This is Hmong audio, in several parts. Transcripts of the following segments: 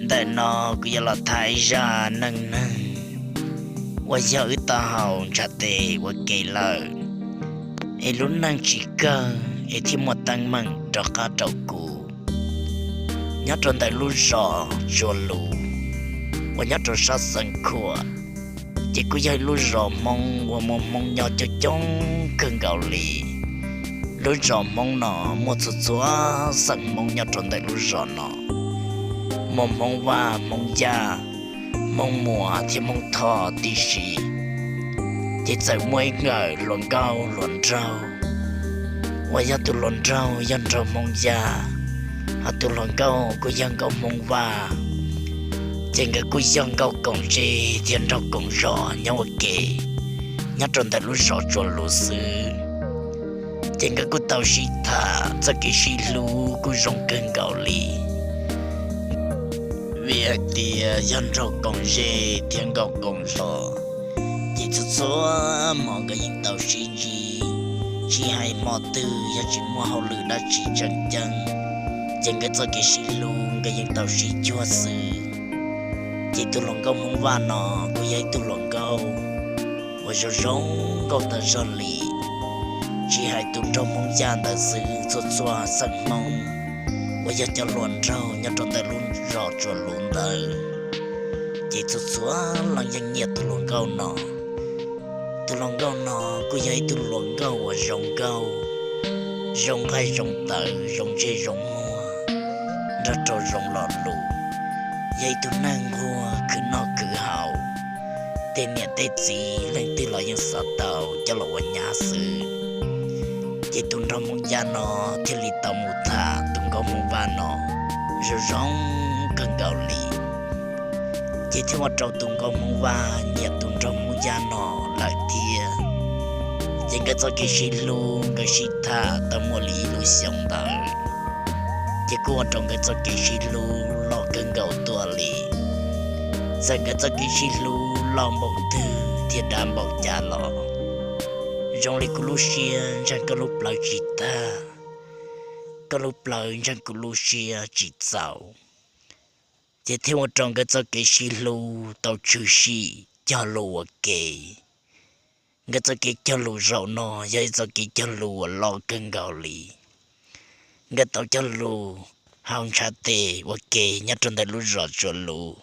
Ntawm no kuv yuav los tham ib zaj neej neeg uas yog wb tau haus ntshav tes ua ke lawm, es lub neej tsis kawg es thiaj muaj teeb meem rov qab rau kuv. Nyob rau ntawm lub zos Tsuas Lus uas nyob rau sab Xeev Khuam, ces kuj yog ib lub zos Hmoob uas muaj Hmoob nyob coob coob kawg nkaus li. Lub zos Hmoob no muaj txhua txhua xeem Hmoob nyob rau ntawm lub zos no, muaj Hmoob Vaj, Hmoob Yaj, Hmoob Muas thiab Hmoob Thoj tib si. Ces txawm muaj ib nkawm hluas nkauj hluas nraug uas yog tus hluas nraug yog nraug Hmoob Yaj, hos tus hluas nkauj kuj yog nkauj Hmoob Vaj. Ces nkawd kuj yog nkauj koom zej thiab nraug koom zos nyob ua ke nyob rau ntawm lub zos Tsuas Lus xwb. Ces nkawd kuj tau sib tham, txoj kev sib hlub kuj zoo kawg nkaus li, vim hais tias yog nraug koom zej thiab nkauj koom zos, ces txhua txhua hmo nkawd yeej tau sib ntsib. Tsis hais hmo twg yog tsis muaj hauj lwm dab tsi tseem ceeb, ces nkawd txoj kev sib hlub nkawd yeej tau sib cuag xwb. Ces tus hluas nkauj Hmoob Vaj no kuj yog ib tug hluas nkauj uas zoo zoo nkauj tag zog li. Tsis hais tus nraug Hmoob Yaj ntawd xwb, txhua txhua xeem Hmoob uas yog cov hluas nraug nyob rau ntawm lub zos Tsuas Lus ntawd, ces txhua txhua leej yeej nyiam tus hluas nkauj no. Tus hluas nkauj no kuj yog ib tug hluas nkauj uas zoo nkauj, zoo nqaij zoo tawv, zoo ntsej zoo muag, nrog rau zoo lo lus, yog ib tug neeg nquag khwv noj khwv haus, tej niam tej txiv leej twg los yeej xav tau coj los ua nyab xwb. Ces tus nraug Hmoob Yaj no thiaj li tau mus tham tus nkauj Hmoob Vaj no zoo zoo kawg nkaus li. Ces thiaj ua rau tus nkauj Hmoob Vaj nyiam tus nraug Hmoob Yaj no lawm thiab. Ces nkawd txoj kev sib hlub nkawd sib tham tau muaj li ib lub xyoos ntawd, ces kuj ua rau nkawd txoj kev sib hlub loj kawg nkaus tuaj li. Txawm nkawd txoj kev sib hlub loj npaum twg thiab dav npaum cas los, zoo li kuv lub siab ntseeg koj lub plawv tsis tag, koj lub plawv ntseeg kuv lub siab tsis txaus. Ces thiaj ua rau nkawd txoj kev sib hlub tau tshwm sim cog lus ua ke. Nkawd txoj kev cog lus zaum no yog ib txoj kev cog lus uas loj kawg nkaus li. Nkawd tau cog lus haus ntshav tes ua ke nyob rau ntawm lub zos Tsuas Lus.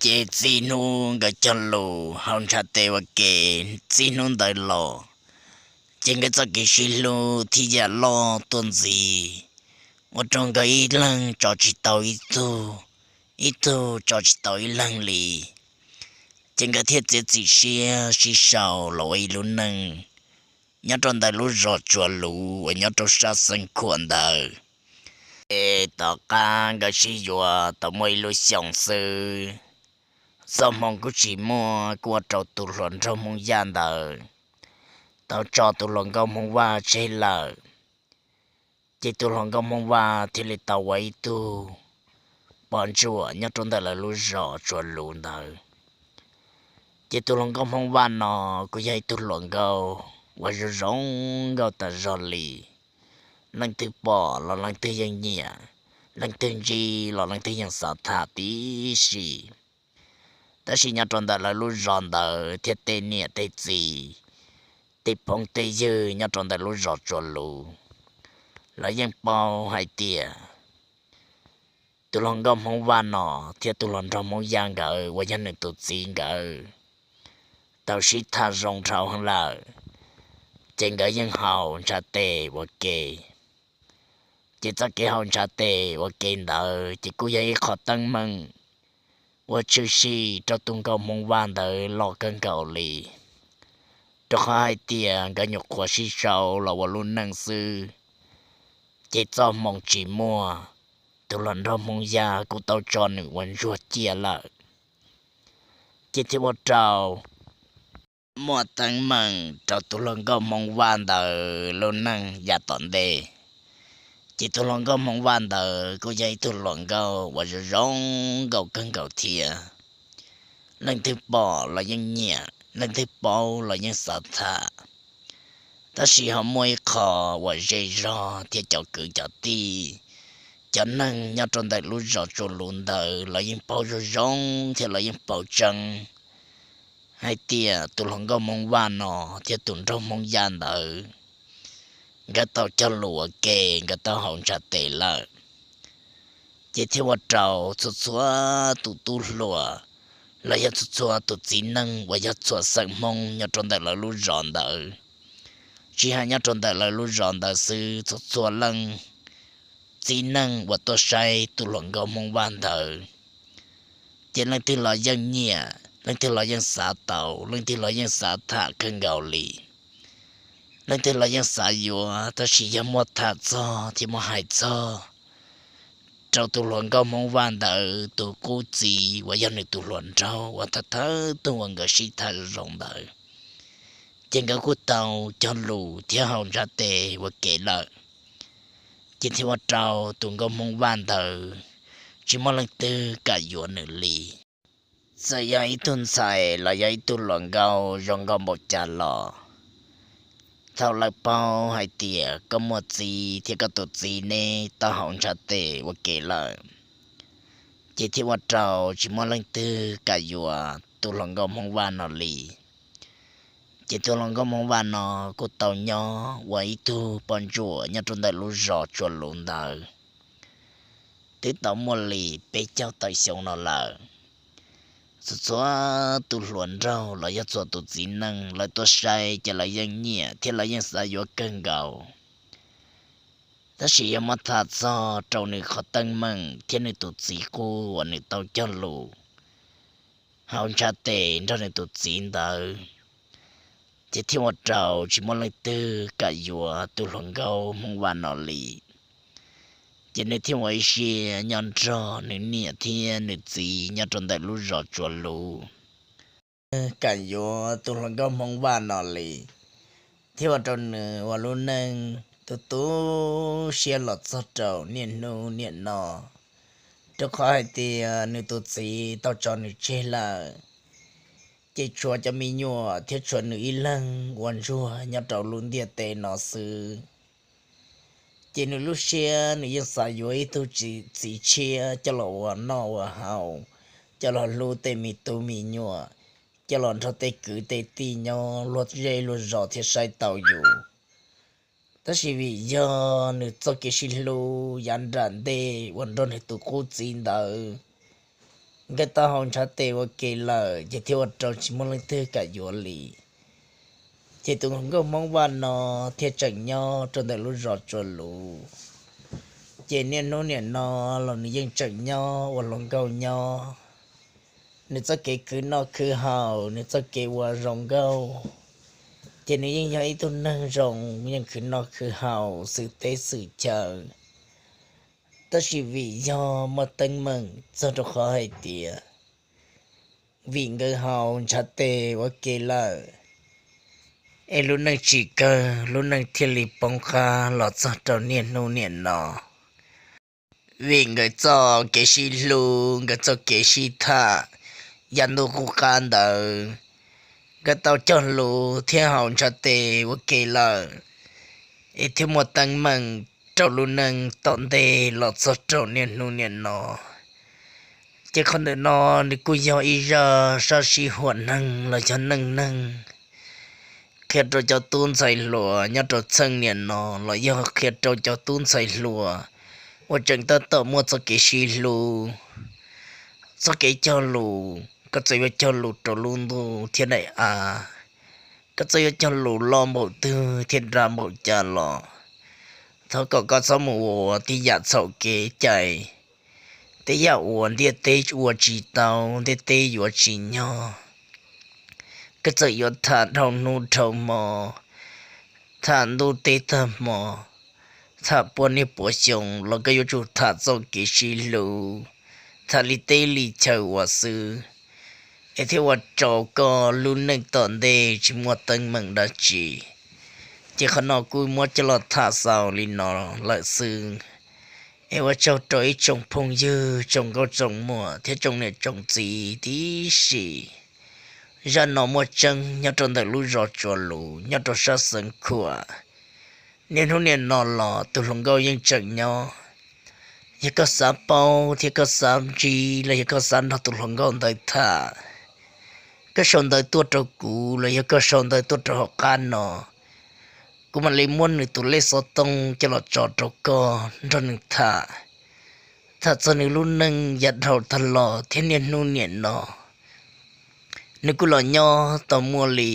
Ces txij hnub nkawd cog lus haus ntshav tes ua ke txij hnub ntawd los, ces nkawd txoj kev sib hlub thiaj yam loj tuaj ntxiv, ua rau nkawd ib leeg tso tsis tau ib tug, ib tug tso tsis tau ib leeg li. Ces nkawd thiaj txiav txim siab sib sau los ua ib lub neej nyob rau ntawm lub zos Tsuas Lus uas nyob rau sab Xeev Khuam ntawd. Ces tom qab nkawd sib yuav tau muaj ib lub xyoos xwb, txoj hmoo kuj tsis muaj, kuj ua rau tus hluas nraug Hmoob Yaj ntawd tau tso tus hluas nkauj Hmoob Vaj tseg lawm. Ces tus hluas nkauj Hmoob Vaj thiaj li tau ua ib tug poj ntsuam nyob rau ntawm lawv lub zos Tsuas Lus ntawd. Ces tus hluas nkauj Hmoob Vaj no kuj yog ib tug hluas nkauj uas zoo zoo nkauj tas zog li. Leej twg pom los leej twg yeej nyiam, leej twg ntsib los leej twg yeej xav tham tib si. Tab sis nyob rau ntawm lawv lub zos ntawd thiab tej niam tej txiv, tej phooj tej ywg nyob rau ntawm lub zos Tsuas Lus, lawv yeej paub hais tias tus hluas nkauj Hmoob Vaj no thiab tus hluas nraug Hmoob Yaj nkawd uas yog nws tus txiv nkawd tau sib tham zoo dhau heev lawm, ces nkawd yeej haus ntshav tes ua ke. Ces txoj kev haus ntshav tes ua ke ntawd ces kuj yog ib qho teeb meem uas tshwm sim rau tus nkauj Hmoob Vaj ntawd loj kawg nkaus li, rau qhov hais tias nkawd nyuam qhuav sib sau los ua lub neej xwb, ces txoj hmoo tsis muaj, tus hluas nraug Hmoob Yaj kuj tau tso nws ua ntsuag ciaj lawm. Ces thiaj ua rau muaj teeb meem rau tus hluas nkauj Hmoob Vaj ntawd lub neej yav tom ntej. Ces tus hluas nkauj Hmoob Vaj ntawd kuj yog ib tug hluas nkauj uas zoo zoo nkauj kawg nkaus thiab. Leej twg pom los yeej nyiam, leej twg paub los yeej xav tham. Tab sis ho muaj ib qho uas zej zog thiab cov kwv cov tij cov neeg nyob rau ntawm lub zos Tsuas Luv ntawd lawv yeej paub zoo zoo thiab lawv yeej paub tseeb hais tias tus hluas nkauj Hmoob Vaj no thiab tus nraug Hmoob Yaj ntawd, nkawd tau cog lus ua ke, nkawd tau haus ntshav tes lawm. Ces thiaj ua rau txhua txhua tus tub hluas los yog txhua txhua tus txiv neej uas yog txhua xeem Hmoob nyob rau ntawm lawv lub zos ntawd, tsis hais nyob rau ntawm lawv lub zos ntawd xwb, txhua txhua leej txiv neej uas tuaj saib tus hluas nkauj Hmoob Vaj ntawd, ces leej twg los yeej nyiam, leej twg los yeej xav tau, leej twg los yeej xav tham kawg nkaus li. Leej twg los yeej xav yuav, tab sis yog muab tham txog thiab muab hais txog rau tus hluas nkauj Hmoob Vaj ntawd tus qub txiv uas yog nws tus hluas nraug uas thawj thawj tug uas nkawd sib tham zoo ntawd, ces nkawd kuj tau cog lus thiab haus ntshav tes ua ke lawm. Ces thiaj ua rau tus nkauj Hmoob Vaj ntawd tsis muaj leej twg kam yuav nws li. Txawm yog ib tug ntxhais los yog ib tug hluas nkauj zoo nkauj npaum cas los, thaum lawv paub hais tias koj muaj txiv thiab koj tus txiv neb tau haus ntshav tes ua ke lawm, ces thiaj ua rau tsis muaj leej twg kam yuav tus hluas nkauj Hmoob Vaj no li. Ces tus hluas nkauj Hmoob Vaj no kuj tau nyob ua ib tug poj ntsuam nyob rau ntawm lub zos Tsuas Luv ntawd, twb tau muaj li peb caug tawm xyoo no lawm. Txhua txhua tus hluas nraug los yog txhua tus txiv neej lawv tuaj saib ces lawv yeej nyiam thiab lawv yeej xav yuav kawg nkaus. Tab sis yog muab tham txog rau nws qhov teeb meem thiab nws tus txiv qub uas nws tau cog lus haus ntshav tes nrog nws tus txiv ntawd, ces thiaj ua rau tsis muaj leej twg kam yuav tus hluas nkauj Hmoob Vaj no li. Ces nws thiaj ua ib siab nyob nrog nws niam thiab nws txiv nyob rau ntawm lub zos Tsuas Luv, kam yuav tus hluas nkauj Hmoob Vaj no li, thiaj ua rau nws ua lub neej tu tu siab los txog rau niaj hnub niam no, rau qhov hais tias nws tus txiv tau tso nws tseg lawm, ces tshuav cov me nyuam thiab tshuav nws ib leeg ua ntsuag nyob rau lub ntiaj teb no xwb. Ces nws lub siab nws yeej xav yuav ib tug txiv tshiab coj los ua noj ua haus, coj los hlub tej me tub me nyuam, coj los nrog tej kwv tej tij nyob luag zej luag zos thiaj saib tau yus. Tab sis vim yog nws txoj kev sib hlub yav nram ntej uas nrog nws tus qub txiv ntawd, nkawd tau haus ntshav tes ua ke lawm, ces thiaj ua rau tsis muaj leej twg kam yuav li. Ces tus nkauj Hmoob Vaj no thiaj tseem nyob rau ntawm lub zos Tsuas Luv. Ces niaj hnub niam no los nws yeej tseem nyob ua hluas nkauj nyob. Nws txoj kev khwv noj khwv haus, nws txoj kev ua zoo nkauj, ces nws yeej yog ib tug neeg zoo, yeej khwv noj khwv haus xwm teb xwm chaw. Tab sis vim yog muaj teeb meem txog rau qhov hais tias, vim nkawd haus ntshav tes ua ke lawm, es lub neej tsis kawg, lub neej thiaj li poob qab los txog rau niaj hnub niam no. Vim nkawd txoj kev sib hlub, nkawd txoj kev sib tham yav ntuj qub qab ntawd, nkawd tau cog lus thiab haus ntshav tes ua ke lawm, es thiaj muaj teeb meem rau lub neej tom ntej los txog rau niaj hnub niam no. Ces qhov ntawm no nws kuj yog ib zaj sab sib huam neeg los yog neej neeg qhia rau cov tub ntxhais hluas nyob rau txheej niam no, los yog qhia rau cov tub ntxhais hluas uas tseem tab tom muaj txoj kev sib hlub, txoj kev cog lus. Koj txawm yuav cog lus rau lub ntuj thiab daim av, koj txawm yuav cog lus loj npaum twg thiab dav npaum cas los, thov kom koj txhob mus ua tej yam txhaum kev cai, tej yam uas ntiaj teb ua tsis tau, ntiaj teb yuav tsis nyob. Koj txawm yuav tham dhau hnub dhau hmo, tham ntuj teb tag hmo, tham pua niaj pua xyoo los koj yuav tsum tham txoj kev sib hlub, tham li teb li chaw ua xwb, es thiaj ua rau koj lub neej tom ntej tsis muaj teeb meem dab tsi. Ces qhov no kuj muab coj los tham xaus li no lawm xwb. Es ua tsaug rau ib tsoom phooj ywg, tsoom nkauj tsoom muam thiab tsoom niam tsoom txiv tib si. Zaj no muaj tseeb nyob rau ntawm lub zos Tsuas Luv nyob rau sab Xeev Khuam. Niaj hnub niam no los tus hluas nkauj yeej tseem nyob, Yog koj xav paub thiab koj xav ntsib los yog koj xav nrog tus hluas nkauj ntawd tham, koj sau ntawv tuaj rau kuv los yog koj sau ntawv tuaj rau hauv qab no, kuv mam li muab nws tus lej xov tooj coj los tso rau koj nrog nws tham, tham txog nws lub neej yav dhau tag los thiab niaj hnub niam no. Nws kuj los nyob tau muaj li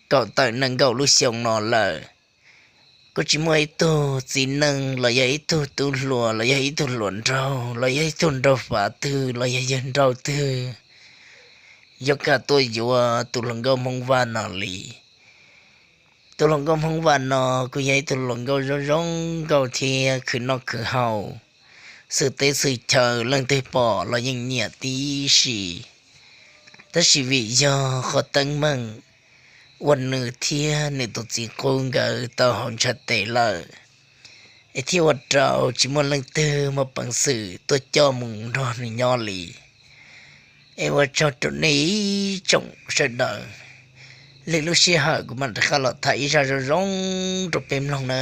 kaum tawm nees nkaum lub xyoo no lawm. Kuj tsis muaj ib tug txiv neej los yog ib tug tub hluas los yog ib tug hluas nraug los yog ib tug nraug fav twg los yog yawg nraug twg yuav kam tuaj yuav tus hluas nkauj Hmoob Vaj no li. Tus hluas nkauj Hmoob Vaj no kuj yog ib tug hluas nkauj zoo zoo nkauj thiab khwv noj khwv haus, xwm teb xwm chaw leej twg pom los yeej nyiam tib si. Tab sis vim yog qhov teeb meem uas nws thiab nws tus txiv qub nkawd tau haus ntshav tes lawm, es thiaj ua rau tsis muaj leej twg muaj peev xwm tuaj coj mus nrog nws nyob li. Es ua tsaug rau nej ib tsoom sawv daws, lwm lub sij hawm kuv mam rov qab los tham ib zaj zoo zoo rau peb mloog na.